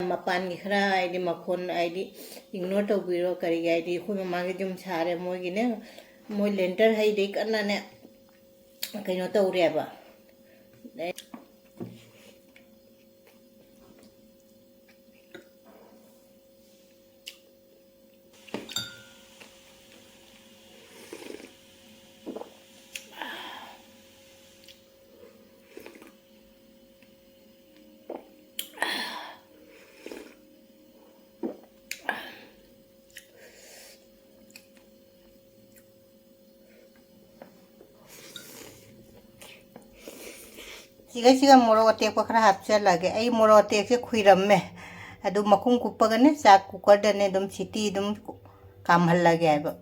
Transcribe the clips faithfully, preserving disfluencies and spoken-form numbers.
ꯃꯄꯥꯟꯒꯤ ꯈꯔ ꯍꯥꯏꯗꯤ ꯃꯈꯣꯟ ꯍꯥꯏꯗꯤ ignore ꯇꯧꯕꯤꯔꯣ꯫ ꯀꯔꯤꯒꯤ ꯍꯥꯏꯗꯤ ꯑꯩꯈꯣꯏ ꯃꯃꯥꯒꯤ ꯌꯨꯝ ꯁꯥꯔꯦ, ꯃꯣꯏꯒꯤꯅꯦ, ꯃꯣꯏ ꯂꯦꯟꯇꯔ ꯍꯩꯗꯩ ꯀꯟꯅꯅꯦ ꯀꯩꯅꯣ ꯇꯧꯔꯦꯕ꯫ ꯁꯤꯒꯩꯁꯤꯒ ꯃꯣꯔꯣꯛ ꯑꯇꯦꯛꯄ ꯈꯔ ꯍꯥꯞꯆꯜꯂꯒꯦ꯫ ꯑꯩ ꯃꯣꯔꯣꯛ ꯑꯇꯦꯛꯁꯦ ꯈꯨꯏꯔꯝꯃꯦ, ꯑꯗꯨ ꯃꯈꯨꯝ ꯀꯨꯞꯄꯒꯅꯦ, ꯆꯥꯛ ꯀꯨꯀꯔꯗꯅꯦ ꯑꯗꯨꯝ ꯁꯤꯇꯤ ꯑꯗꯨꯝ ꯀꯥꯝꯍꯜꯂꯒꯦ ꯍꯥꯏꯕ꯫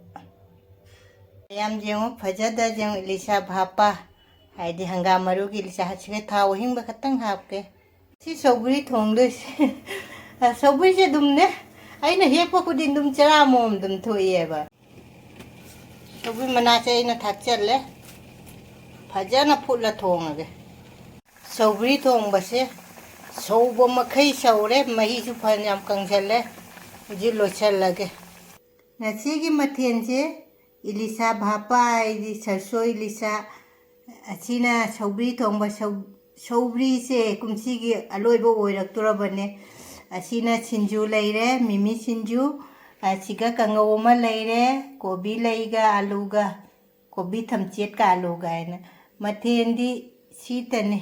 ꯃꯌꯥꯝ ꯌꯦꯡꯉꯨ, ꯐꯖꯗ ꯌꯦꯡꯉꯨ, ꯏꯂꯤꯁꯥ ꯚꯥꯄꯥ, ꯍꯥꯏꯗꯤ ꯍꯪꯒꯥꯝ ꯃꯔꯨꯒꯤ ꯏꯂꯤꯁꯥ꯫ ꯁꯤꯒ ꯊꯥꯎ ꯑꯍꯤꯡꯕ ꯈꯛꯇꯪ ꯍꯥꯞꯀꯦ꯫ ꯁꯤ ꯁꯧꯒ꯭ꯔꯤ ꯊꯣꯡꯗꯣꯏꯁꯦ꯫ ꯑ, ꯁꯧꯒ꯭ꯔꯤꯁꯦ ꯑꯗꯨꯝꯅꯦ, ꯑꯩꯅ ꯍꯦꯛꯄ ꯈꯨꯗꯤꯡ ꯑꯗꯨꯝ ꯆꯔꯥ ꯑꯃꯃꯝ ꯑꯗꯨꯝ ꯊꯣꯛꯑꯦꯕ꯫ ꯁꯧꯒ꯭ꯔꯤ ꯃꯅꯥꯁꯦ ꯑꯩꯅ ꯊꯥꯛꯆꯜꯂꯦ, ꯐꯖꯅ ꯐꯨꯠꯂ ꯊꯣꯡꯉꯒꯦ꯫ ꯁꯧꯒ꯭ꯔꯤ ꯊꯣꯡꯕꯁꯦ ꯁꯧꯕ ꯃꯈꯩ ꯁꯧꯔꯦ, ꯃꯍꯤꯁꯨ ꯐꯅꯌꯥꯝ ꯀꯪꯁꯜꯂꯦ꯫ ꯍꯧꯖꯤꯛ ꯂꯣꯏꯁꯜꯂꯒꯦ꯫ ꯉꯁꯤꯒꯤ ꯃꯊꯦꯜꯁꯦ ꯏꯂꯤꯁꯥ ꯚꯥꯄꯥ, ꯍꯥꯏꯗꯤ ꯁꯔꯁꯣ ꯏꯂꯤꯁꯥ, ꯑꯁꯤꯅ ꯁꯧꯒ꯭ꯔꯤ ꯊꯣꯡꯕ꯫ ꯁꯧ-, ꯁꯧꯒ꯭ꯔꯤꯁꯦ ꯀꯨꯝꯁꯤꯒꯤ ꯑꯂꯣꯏꯕ ꯑꯣꯏꯔꯛꯇꯣꯔꯕꯅꯦ꯫ ꯑꯁꯤꯅ ꯁꯤꯡꯖꯨ ꯂꯩꯔꯦ, ꯃꯤꯃꯤ ꯁꯤꯡꯖꯨ, ꯑꯁꯤꯒ ꯀꯥꯡꯉꯧ ꯑꯃ ꯂꯩꯔꯦ, ꯀꯣꯕꯤ ꯂꯩꯒ ꯑꯂꯨꯒ, ꯀꯣꯕꯤ ꯊꯝꯆꯦꯠꯀ ꯑꯂꯨꯒ ꯍꯥꯏꯅ꯫ ꯃꯊꯦꯜꯗꯤ ꯁꯤꯇꯅꯤ꯫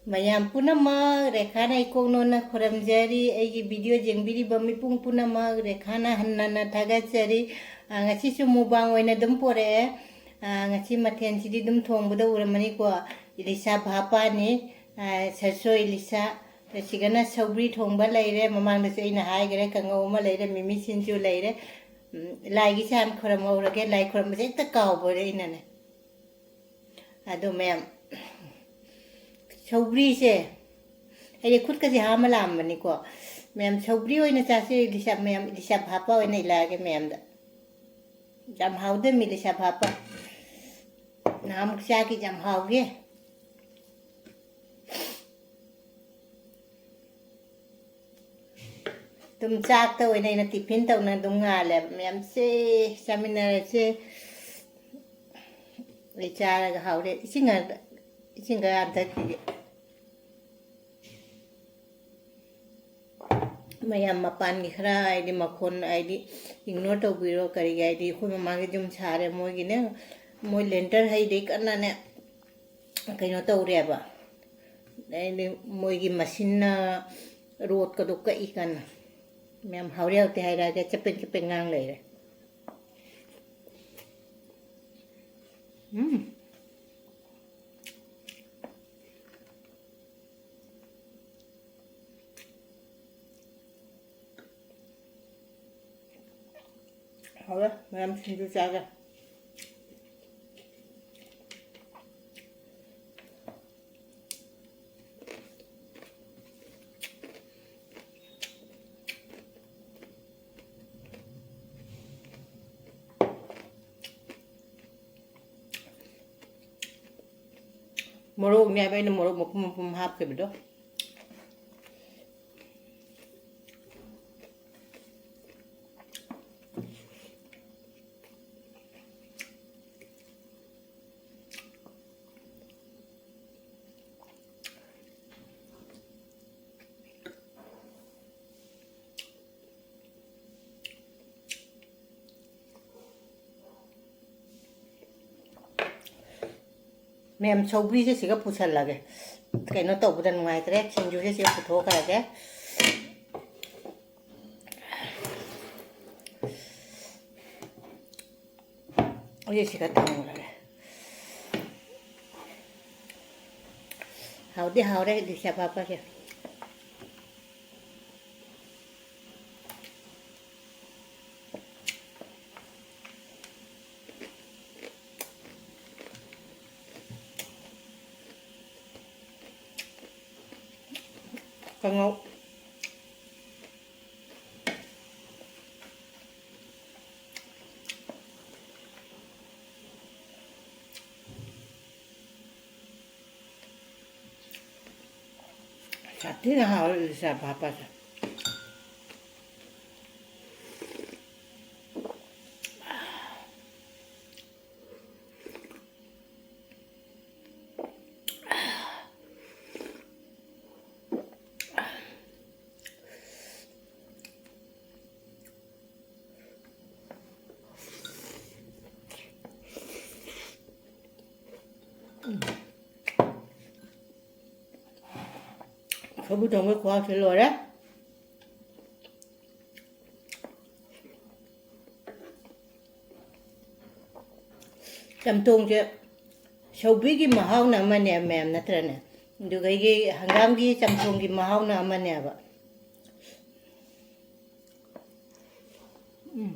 ꯃꯌꯥꯝ ꯄꯨꯝꯅꯃꯛ ꯔꯦꯈꯥꯅ ꯏꯀꯣꯛ ꯅꯣꯟꯅ ꯈꯨꯔꯝꯖꯔꯤ꯫ ꯑꯩꯒꯤ video ꯌꯦꯡꯕꯤꯔꯤꯕ ꯃꯤꯄꯨꯝ ꯄꯨꯝꯅꯃꯛ ꯔꯦꯈꯥꯅ ꯍꯟꯅ ꯍꯟꯅ ꯊꯥꯒꯠꯆꯔꯤ꯫ ꯑ, ꯉꯁꯤꯁꯨ mukbang ꯑꯣꯏꯅ ꯑꯗꯨꯝ ꯄꯣꯔꯛꯑꯦ꯫ ꯑ, ꯉꯁꯤ ꯃꯊꯦꯜꯁꯤꯗꯤ ꯑꯗꯨꯝ ꯊꯣꯡꯕꯗ ꯎꯔꯝꯃꯅꯤꯀꯣ꯫ ꯏꯂꯤꯁꯥ ꯚꯥꯄꯥꯅꯤ, ꯑ, ꯁꯔꯁꯣ ꯏꯂꯤꯁꯥ꯫ ꯑꯁꯤꯒꯅ ꯁꯧꯒ꯭ꯔꯤ ꯊꯣꯡꯕ ꯂꯩꯔꯦ, ꯃꯃꯥꯡꯗꯁꯨ ꯑꯩꯅ ꯍꯥꯏꯈ꯭ꯔꯦ, ꯀꯥꯡꯉꯧ ꯑꯃ ꯂꯩꯔꯦ, ꯃꯤꯃꯤ ꯁꯤꯡꯖꯨ ꯂꯩꯔꯦ꯫ ꯎꯝ, ꯂꯥꯏꯒꯤꯁꯦ ꯍꯥꯟꯅ ꯈꯨꯔꯝꯍꯧꯔꯒꯦ, ꯂꯥꯏ ꯈꯨꯔꯝꯕꯁꯦ ꯍꯦꯛꯇ ꯀꯥꯎꯕꯅꯦ ꯑꯩꯅꯅꯦ꯫ ꯑꯗꯣ ꯃꯌꯥꯝ, ꯁꯧꯒ꯭ꯔꯤꯁꯦ ꯑꯩꯗꯤ ꯈꯨꯠꯀꯁꯦ ꯍꯥꯝꯃ ꯂꯥꯛꯑꯝꯕꯅꯤꯀꯣ꯫ ꯃꯌꯥꯝ ꯁꯧꯒ꯭ꯔꯤ ꯑꯣꯏꯅ ꯆꯥꯁꯦ, ꯏꯂꯤꯁꯥ, ꯃꯌꯥꯝ ꯏꯂꯤꯁꯥ ꯚꯥꯄꯥ ꯑꯣꯏꯅ ꯏꯜꯂꯛꯑꯒꯦ ꯃꯌꯥꯝꯗ꯫ ꯌꯥꯝ ꯍꯥꯎꯗꯣꯏꯃꯤ ꯏꯂꯤꯁꯥ ꯚꯥꯄꯥ꯫ ꯅꯍꯥꯟꯃꯨꯛ ꯆꯥꯈꯤ, ꯌꯥꯝ ꯍꯥꯎꯈꯤ꯫ ꯑꯗꯨꯝ ꯆꯥꯛꯇ ꯑꯣꯏꯅ ꯑꯩꯅ ꯇꯤꯐꯤꯟ ꯇꯧꯅ ꯑꯗꯨꯝ ꯉꯥꯜꯂꯦꯕ꯫ ꯃꯌꯥꯝꯁꯦ ꯆꯥꯃꯤꯟꯅꯔꯁꯦ꯫ ꯑꯩ ꯆꯥꯔꯒ ꯍꯥꯎꯔꯦ꯫ ꯏꯁꯤꯡ ꯈꯔ, ꯏꯁꯤꯡ ꯈꯔ ꯍꯟꯊꯛꯈꯤꯒꯦ꯫ ꯃꯌꯥꯝ ꯃꯄꯥꯟꯒꯤ ꯈꯔ ꯍꯥꯏꯗꯤ ꯃꯈꯣꯟ ꯍꯥꯏꯗꯤ ignore ꯇꯧꯕꯤꯔꯣ꯫ ꯀꯔꯤꯒꯤ ꯍꯥꯏꯗꯤ ꯑꯩꯈꯣꯏ ꯃꯃꯥꯡꯒꯤ ꯌꯨꯝ ꯁꯥꯔꯦ, ꯃꯣꯏꯒꯤꯅꯦ, ꯃꯣꯏ ꯂꯦꯟꯇꯔ ꯍꯩꯗꯩ ꯀꯟꯅꯅꯦ ꯀꯩꯅꯣ ꯇꯧꯔꯦꯕ꯫ ꯑꯗꯩꯗꯤ ꯃꯣꯏꯒꯤ ꯃꯁꯤꯟꯅ ꯔꯣꯠꯀꯗꯣ ꯀꯛꯏ ꯀꯟꯅ꯫ ꯃꯌꯥꯝ ꯍꯥꯎꯔꯦ ꯍꯥꯎꯇꯦ ꯍꯥꯏꯔꯛꯑꯒꯦ, ꯆꯄꯦꯡ ꯆꯄꯦꯡ ꯉꯥꯡ ꯂꯩꯔꯦ꯫ ꯎꯝ꯫ ꯍꯥꯎꯔꯦ, ꯃꯌꯥꯝ ꯁꯤꯡꯖꯨ ꯆꯥꯒꯦ꯫ ꯃꯣꯔꯣꯛꯅꯦ ꯍꯥꯏꯕ ꯑꯩꯅ ꯃꯣꯔꯣꯛ ꯃꯄꯨꯝ ꯃꯄꯨꯝ ꯍꯥꯞꯈꯤꯕꯗꯣ꯫ ꯃꯌꯥꯝ ꯁꯧꯒ꯭ꯔꯤꯁꯦ ꯁꯤꯒ ꯄꯨꯁꯜꯂꯒꯦ꯫ ꯀꯩꯅꯣ ꯇꯧꯕꯗ ꯅꯨꯡꯉꯥꯏꯇ꯭ꯔꯦ, ꯁꯤꯡꯖꯨꯁꯦ ꯁꯤꯒ ꯄꯨꯊꯣꯛꯈ꯭ꯔꯒꯦ꯫ ꯑꯩꯁꯦ ꯁꯤꯒ ꯊꯝꯈ꯭ꯔꯒꯦ꯫ ꯍꯥꯎꯗꯤ ꯍꯥꯎꯔꯦ ꯏꯂꯤꯁꯥ ꯄꯥꯄꯔꯁꯦ꯫ ꯀꯥꯡꯉꯧ꯫ ꯁꯥꯊꯤꯅ ꯍꯥꯎꯔꯦ ꯏꯂꯤꯁꯥ ꯄꯥꯄꯔꯁꯦ꯫ ꯁꯧꯒ꯭ꯔꯤ ꯊꯣꯡꯕꯒꯤ ꯈꯨꯍꯥꯎꯁꯦ ꯂꯣꯏꯔꯦ꯫ ꯆꯝꯊꯣꯡꯁꯦ ꯁꯧꯒ꯭ꯔꯤꯒꯤ ꯃꯍꯥꯎꯅ ꯑꯃꯅꯦ, ꯃꯌꯥꯝ, ꯅꯠꯇ꯭ꯔꯅꯦ? ꯑꯗꯨꯒ ꯑꯩꯒꯤ ꯍꯪꯒꯥꯝꯒꯤ ꯆꯝꯊꯣꯡꯒꯤ ꯃꯍꯥꯎꯅ ꯑꯃꯅꯦꯕ꯫ ꯎꯝ꯫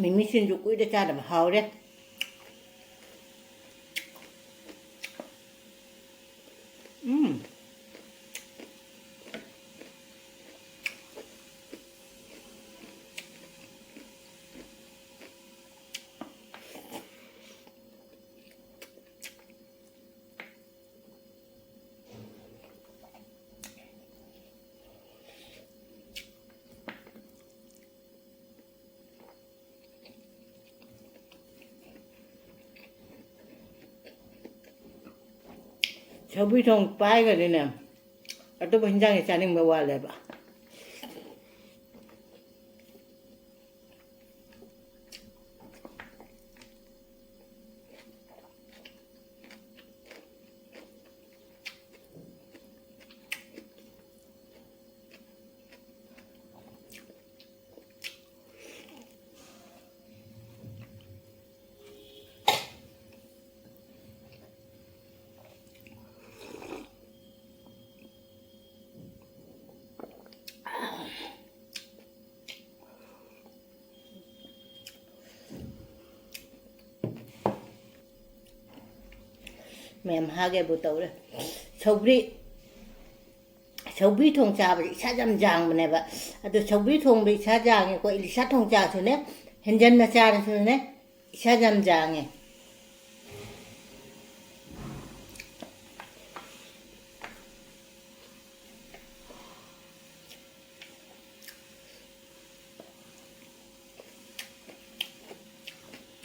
ꯃꯤꯃꯤ ꯁꯤꯡꯖꯨ ꯀꯨꯏꯔꯦ ꯆꯥꯗꯕ, ꯍꯥꯎꯔꯦ꯫ ꯎꯝ꯫ ꯁꯧꯒ꯭ꯔꯤ ꯊꯣꯡ ꯄꯥꯏꯒ꯭ꯔꯗꯤꯅꯦ, ꯑꯇꯣꯞꯄ ꯍꯤꯟꯖꯥꯡꯁꯦ ꯆꯥꯅꯤꯡꯕ ꯋꯥꯠꯂꯦꯕ꯫ ꯃꯌꯥꯝ ꯍꯥꯒꯦꯕꯨ ꯇꯧꯔꯦ꯫ ꯁꯧꯒ꯭ꯔꯤ, ꯁꯧꯒ꯭ꯔꯤ ꯊꯣꯡ ꯆꯥꯕꯁꯦ ꯏꯁꯥꯁꯦ ꯌꯥꯝ ꯌꯥꯡꯕꯅꯦꯕ꯫ ꯑꯗꯣ ꯁꯧꯒ꯭ꯔꯤ ꯊꯣꯡꯕ ꯏꯁꯥ ꯌꯥꯡꯉꯦꯀꯣ, ꯏꯂꯤꯁꯥ ꯊꯣꯡ ꯆꯥꯔꯁꯨꯅꯦ, ꯍꯦꯟꯖꯟꯅ ꯆꯥꯔꯁꯨꯅꯦ, ꯏꯁꯥꯁꯦ ꯌꯥꯝ ꯌꯥꯡꯉꯦ꯫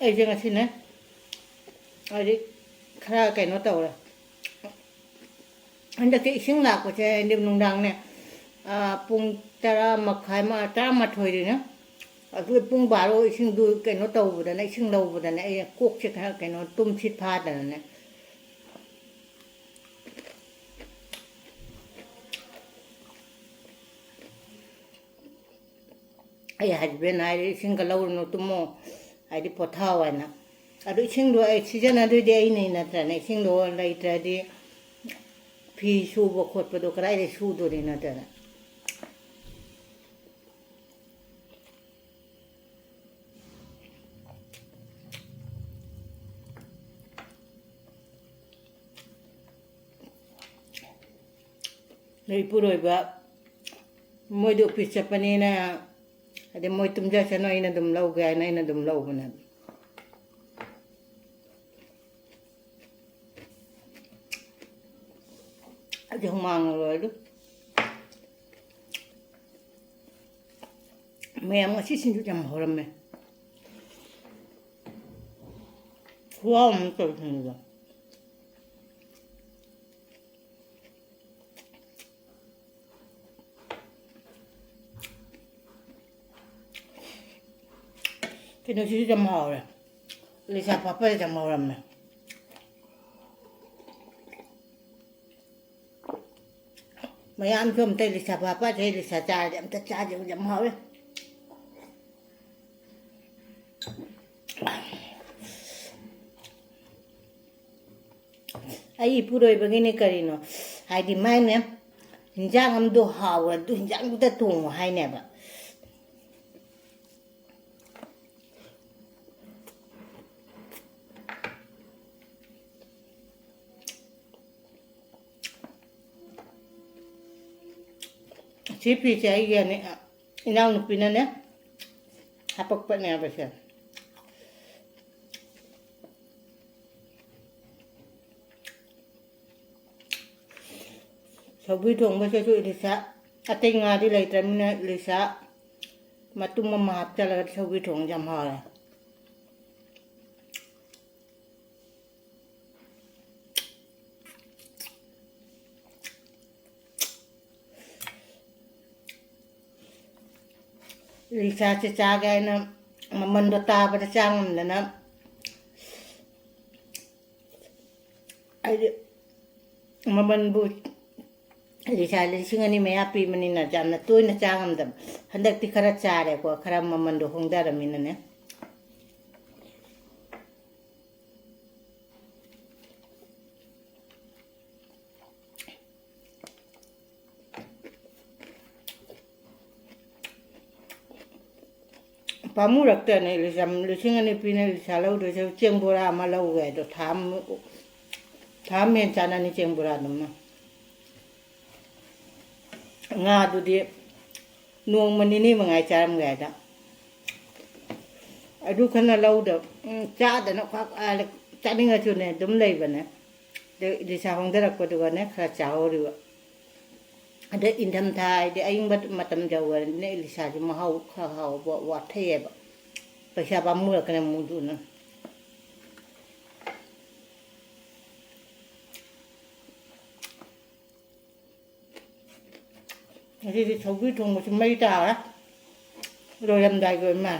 ꯑꯩꯁꯦ ꯉꯁꯤꯅꯦ, ꯍꯥꯏꯗꯤ, ꯈꯔ ꯀꯩꯅꯣ ꯇꯧꯔꯦ꯫ ꯍꯟꯗꯛꯇꯤ ꯏꯁꯤꯡ ꯂꯥꯛꯄꯁꯦ ꯍꯥꯏꯗꯤ ꯅꯨꯡꯗꯥꯡꯅꯦ, ꯑꯥ, ꯄꯨꯡ ꯇꯔꯥ ꯃꯈꯥꯏ, ꯃꯥ-, ꯇꯔꯥꯃꯥꯊꯣꯏꯗꯅꯦ, ꯑꯗꯨ ꯄꯨꯡ ꯕꯥꯔꯣ ꯏꯁꯤꯡꯗꯨ ꯀꯩꯅꯣ ꯇꯧꯕꯗꯅꯦ, ꯏꯁꯤꯡ ꯂꯧꯕꯗꯅꯦ, ꯑꯩ ꯀꯣꯛꯁꯦ ꯈꯔ ꯀꯩꯅꯣ ꯇꯨꯝꯁꯤꯠ ꯐꯥꯗꯅꯅꯦ꯫ ꯑꯩ husband ꯍꯥꯏꯔꯦ, "ꯏꯁꯤꯡꯒ ꯂꯧꯔꯨꯅꯨ, ꯇꯨꯝꯃꯣ, ꯍꯥꯏꯗꯤ ꯄꯣꯊꯥꯎ" ꯍꯥꯏꯅ꯫ ꯑꯗꯨ ꯏꯁꯤꯡꯗꯣ ꯑꯩ ꯁꯤꯖꯤꯟꯅꯗꯣꯏꯗꯤ ꯑꯩꯅꯤ ꯅꯠꯇ꯭ꯔꯅꯦ? ꯏꯁꯤꯡꯗꯣ ꯂꯩꯇ꯭ꯔꯗꯤ ꯐꯤ ꯁꯨꯕ ꯈꯣꯠꯄꯗꯣ ꯀꯗꯥꯏꯗꯩ ꯁꯨꯗꯣꯔꯤ ꯅꯠꯇ꯭ꯔꯅꯦ? ꯅꯣꯏ ꯏꯄꯨꯔꯣꯏꯕ, ꯃꯣꯏꯗꯤ office ꯆꯠꯄꯅꯤꯅ, ꯑꯗꯩ ꯃꯣꯏ ꯇꯨꯝꯖꯁꯅꯨ, ꯑꯩꯅ ꯑꯗꯨꯝ ꯂꯧꯒꯦ ꯍꯥꯏꯅ ꯑꯩꯅ ꯑꯗꯨꯝ ꯂꯧꯕꯅꯦ꯫ ꯑꯩꯗꯤ ꯍꯨꯃꯥꯡꯅ ꯂꯣꯏꯔꯦ꯫ ꯃꯌꯥꯝ ꯉꯁꯤ ꯁꯤꯡꯖꯨ ꯌꯥꯝ ꯍꯧꯔꯝꯃꯦ꯫ ꯈꯨꯍꯥꯎ ꯑꯃ ꯇꯧꯋꯦ ꯁꯤꯡꯖꯨꯗꯣ꯫ ꯀꯩꯅꯣꯁꯤꯁꯨ ꯌꯥꯝ ꯍꯥꯎꯔꯦ꯫ ꯂꯤꯁꯥ ꯄꯥꯐꯔ ꯌꯥꯝ ꯍꯥꯎꯔꯝꯃꯦ꯫ ꯃꯌꯥꯝꯁꯨ ꯑꯝꯇ ꯂꯤꯁꯥ ꯄꯥꯐꯔꯁꯦ, ꯂꯤꯁꯥ ꯆꯥꯔꯗꯤ ꯑꯝꯇ ꯆꯥꯁꯦ, ꯌꯥꯝ ꯍꯥꯎꯋꯦ꯫ ꯑꯩ ꯏꯄꯨꯔꯣꯏꯕꯒꯤꯅꯦ ꯀꯔꯤꯅꯣ, ꯍꯥꯏꯗꯤ ꯃꯥꯏꯅꯦ, ꯍꯤꯟꯖꯥꯡ ꯑꯃꯗꯣ ꯍꯥꯎꯔꯗꯨ ꯍꯤꯟꯖꯥꯡꯗꯨꯗ ꯊꯣꯡꯉꯣ ꯍꯥꯏꯅꯦꯕ꯫ ꯁꯤ ꯐꯤꯁꯦ ꯑꯩꯒꯤꯅꯦ, ꯏꯅꯥꯎꯅꯨꯄꯤꯅꯅꯦ ꯍꯥꯄꯛꯄꯅꯦꯕ ꯁꯦ꯫ ꯁꯧꯒ꯭ꯔꯤ ꯊꯣꯡꯕꯁꯤꯁꯨ ꯏꯂꯤꯁꯥ, ꯑꯇꯩ ꯉꯥꯗꯤ ꯂꯩꯇ꯭ꯔꯕꯅꯤꯅ ꯏꯂꯤꯁꯥ ꯃꯇꯨꯝ ꯑꯃ ꯍꯥꯞꯆꯤꯜꯂꯒ ꯁꯧꯒ꯭ꯔꯤ ꯊꯣꯡꯕꯁꯦ ꯌꯥꯝ ꯍꯥꯎꯔꯦ꯫ ꯔꯤꯆꯥꯔꯖꯁꯦ ꯆꯥꯒꯦ ꯍꯥꯏꯅ ꯃꯃꯟꯗꯣ ꯇꯥꯕꯗ ꯆꯥ ꯉꯝꯗꯅ, ꯑꯩꯗꯤ ꯃꯃꯟꯕꯨ ꯔꯤꯆꯥꯔꯖ ꯂꯤꯁꯤꯡ ꯑꯅꯤ ꯃꯌꯥ ꯄꯤꯕꯅꯤꯅ ꯌꯥꯝꯅ ꯇꯣꯏꯅ ꯆꯥ ꯉꯝꯗꯕ꯫ ꯍꯟꯗꯛꯇꯤ ꯈꯔ ꯆꯥꯔꯦꯀꯣ, ꯈꯔ ꯃꯃꯟꯗꯣ ꯍꯣꯡꯊꯔꯃꯤꯅꯅꯦ꯫ ꯄꯥꯝꯃꯨꯔꯛꯇꯅ ꯏꯂꯤꯁꯥ ꯂꯤꯁꯤꯡ ꯑꯅꯤ ꯄꯤꯅ ꯏꯂꯤꯁꯥ ꯂꯧꯗꯣꯏꯁꯦ, ꯆꯦꯡ ꯕꯣꯔꯥ ꯑꯃ ꯂꯧꯒꯦ ꯍꯥꯏꯗꯣ, ꯊꯥ ꯑꯃ, ꯊꯥ ꯑꯃ ꯍꯦꯟꯅ ꯆꯥꯅꯅꯤ ꯆꯦꯡ ꯕꯣꯔꯥꯗꯨꯃ꯫ ꯉꯥꯗꯨꯗꯤ ꯅꯣꯡꯃ ꯅꯤꯅꯤ ꯃꯉꯥꯏ ꯆꯥꯔꯝꯒꯦ ꯍꯥꯏꯗ꯫ ꯑꯗꯨ ꯈꯅ ꯂꯧꯗ, ꯎꯝ, ꯆꯥꯗꯅ ꯈ꯭ꯋꯥꯛ ꯈ꯭ꯋꯥꯛ ꯆꯥꯅꯤꯡꯉꯁꯨꯅꯦ ꯑꯗꯨꯝ ꯂꯩꯕꯅꯦ꯫ ꯑꯗꯩ ꯏꯂꯤꯁꯥ ꯍꯣꯡꯊꯔꯛꯄꯗꯨꯒꯅꯦ ꯈꯔ ꯆꯥꯍꯧꯔꯤꯕ꯫ ꯑꯗꯩ ꯏꯪꯊꯝꯊꯥ ꯍꯥꯏꯗꯤ ꯑꯌꯤꯡꯕ ꯃꯇꯝ ꯌꯧꯈ꯭ꯔꯅꯤꯅ ꯏꯂꯤꯁꯥꯁꯤ ꯃꯍꯥꯎ ꯈꯔ ꯍꯥꯎꯕ ꯋꯥꯠꯊꯩꯑꯕ꯫ ꯄꯩꯁꯥ ꯄꯥꯝꯃꯨꯔꯛꯀꯅꯤ ꯑꯃꯨꯛ ꯑꯗꯨꯅ꯫ ꯉꯁꯤꯗꯤ ꯁꯧꯒ꯭ꯔꯤ ꯊꯣꯡꯕꯁꯨ ꯃꯩ ꯇꯥꯔꯦ꯫ ꯂꯣꯏꯔꯝꯗꯥꯏꯒꯤ ꯑꯣꯏꯃ꯫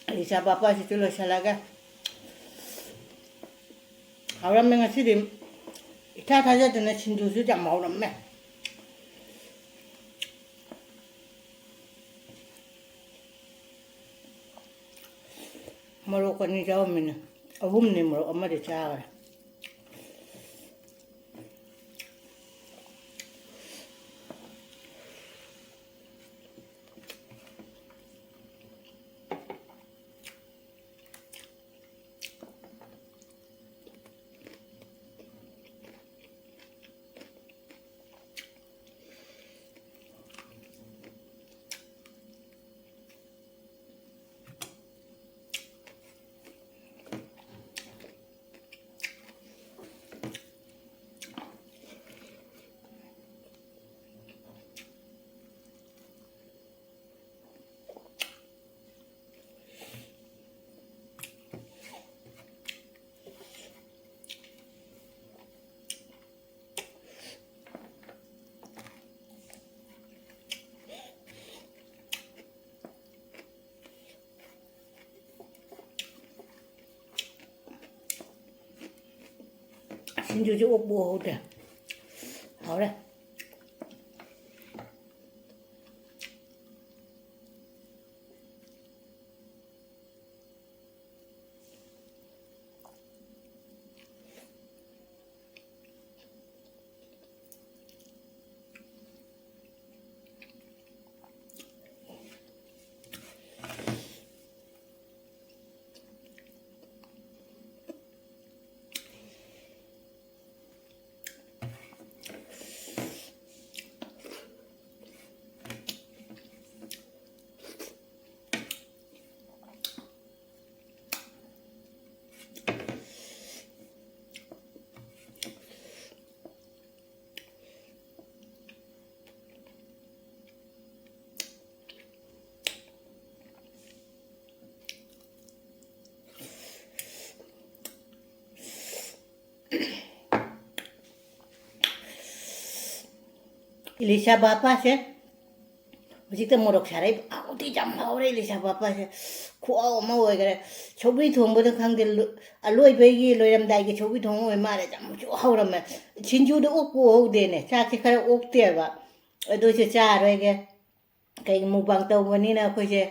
ꯑꯩ ꯏꯆꯥ ꯄꯥꯄꯥꯁꯤꯁꯨ ꯂꯣꯏꯁꯤꯜꯂꯒ ꯍꯥꯎꯔꯝꯃꯦ ꯉꯁꯤꯗꯤ꯫ ꯏꯊꯥ ꯊꯥꯖꯗꯅ ꯁꯤꯡꯖꯨꯁꯨ ꯌꯥꯝ ꯍꯥꯎꯔꯝꯃꯦ꯫ ꯃꯣꯔꯣꯛ ꯑꯅꯤ ꯌꯥꯎꯔꯝꯃꯤꯅꯦ꯫ ꯑꯍꯨꯝꯅꯤ ꯃꯣꯔꯣꯛ ꯑꯃꯗꯤ ꯆꯥꯈ꯭ꯔꯦ꯫ ꯁꯤꯡꯖꯨꯁꯦ ꯑꯣꯛꯄꯨ ꯑꯣꯛꯍꯧꯗ꯭ꯔꯦ꯫ ꯍꯥꯎꯔꯦ꯫ ꯏꯂꯤꯁꯥ ꯕꯥꯄꯥꯁꯦ ꯍꯧꯖꯤꯛꯇ ꯃꯣꯔꯣꯛ ꯁꯥꯔꯛꯏ꯫ ꯍꯥꯎꯗꯤ ꯌꯥꯝ ꯍꯥꯎꯔꯦ ꯏꯂꯤꯁꯥ ꯕꯥꯄꯥꯁꯦ꯫ ꯈꯨꯍꯥꯎ ꯑꯃ ꯑꯣꯏꯈꯔꯦ꯫ ꯁꯧꯒ꯭ꯔꯤ ꯊꯣꯡꯕꯗ ꯈꯪꯗꯦ, ꯂꯣ-, ꯑꯂꯣꯏꯕꯒꯤ ꯂꯣꯏꯔꯝꯗꯥꯏꯒꯤ ꯁꯧꯒ꯭ꯔꯤ ꯊꯣꯡꯕ ꯑꯣꯏ ꯃꯥꯜꯂꯦ꯫ ꯌꯥꯝꯁꯨ ꯍꯥꯎꯔꯝꯃꯦ꯫ ꯁꯤꯡꯖꯨꯗ ꯑꯣꯛꯄꯨ ꯑꯣꯛꯍꯧꯗꯦꯅꯦ꯫ ꯆꯥꯛꯁꯦ ꯈꯔ ꯑꯣꯛꯇꯦꯕ꯫ ꯑꯗꯨꯁꯨ ꯆꯥꯔꯣꯏꯒꯦ꯫ ꯀꯩ mukbang ꯇꯧꯕꯅꯤꯅ ꯑꯩꯈꯣꯏꯁꯦ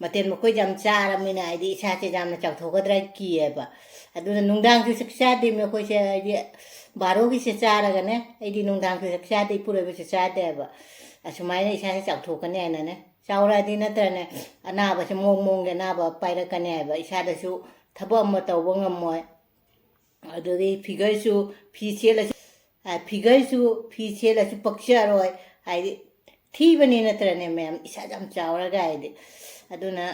ꯃꯊꯦꯜ ꯃꯈꯣꯏꯁꯦ ꯌꯥꯝ ꯆꯥꯔꯕꯅꯤꯅ ꯍꯥꯏꯗꯤ ꯏꯁꯥꯁꯦ ꯌꯥꯝꯅ ꯆꯥꯎꯊꯣꯛꯀꯗ꯭ꯔꯥ ꯀꯤꯌꯦꯕ꯫ ꯑꯗꯨꯅ ꯅꯨꯡꯗꯥꯡꯁꯨ ꯆꯥꯛ ꯆꯥꯗꯦꯃꯤ ꯑꯩꯈꯣꯏꯁꯦ, ꯍꯥꯏꯗꯤ ꯕꯥꯔꯣꯒꯤꯁꯦ ꯆꯥꯔꯒꯅꯦ, ꯑꯩꯗꯤ ꯅꯨꯡꯗꯥꯡꯁꯨ ꯆꯥꯛ ꯆꯥꯗꯦ, ꯏꯄꯨꯔꯣꯏꯕꯁꯨ ꯆꯥꯗꯦꯕ꯫ ꯑꯁꯨꯃꯥꯏꯅ ꯏꯁꯥꯁꯦ ꯆꯥꯎꯊꯣꯛꯀꯅꯤ ꯍꯥꯏꯅꯅꯦ꯫ ꯆꯥꯎꯔꯛꯑꯗꯤ ꯅꯠꯇ꯭ꯔꯅꯦ ꯑꯅꯥꯕꯁꯦ ꯃꯑꯣꯡ ꯃꯑꯣꯡꯒꯤ ꯑꯅꯥꯕ ꯄꯥꯏꯔꯛꯀꯅꯤ ꯍꯥꯏꯕ, ꯏꯁꯥꯗꯁꯨ ꯊꯕꯛ ꯑꯃ ꯇꯧꯕ ꯉꯝꯃꯣꯏ꯫ ꯑꯗꯨꯗꯒꯤ figureꯁꯨ ꯐꯤ ꯁꯦꯠꯂꯁꯨ, ꯑ, figureꯁꯨ ꯐꯤ ꯁꯦꯠꯂꯁꯨ ꯄꯛꯆꯔꯣꯏ꯫ ꯍꯥꯏꯗꯤ ꯊꯤꯕꯅꯤ ꯅꯠꯇ꯭ꯔꯅꯦ ꯃꯌꯥꯝ, ꯏꯁꯥ ꯌꯥꯝ ꯆꯥꯎꯔꯒ ꯍꯥꯏꯗꯤ꯫ ꯑꯗꯨꯅ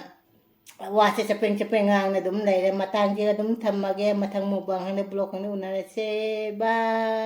ꯋꯥꯁꯦ ꯆꯄꯦꯡ ꯆꯄꯦꯡ ꯉꯥꯡꯅ ꯑꯗꯨꯝ ꯂꯩꯔꯦ꯫ ꯃꯇꯥꯡꯁꯤꯗ ꯑꯗꯨꯝ ꯊꯝꯃꯒꯦ꯫ ꯃꯊꯪ mukbang ꯈꯪꯗꯦ, vlog ꯈꯪꯗꯦ ꯎꯅꯔꯁꯦ꯫ Bye꯫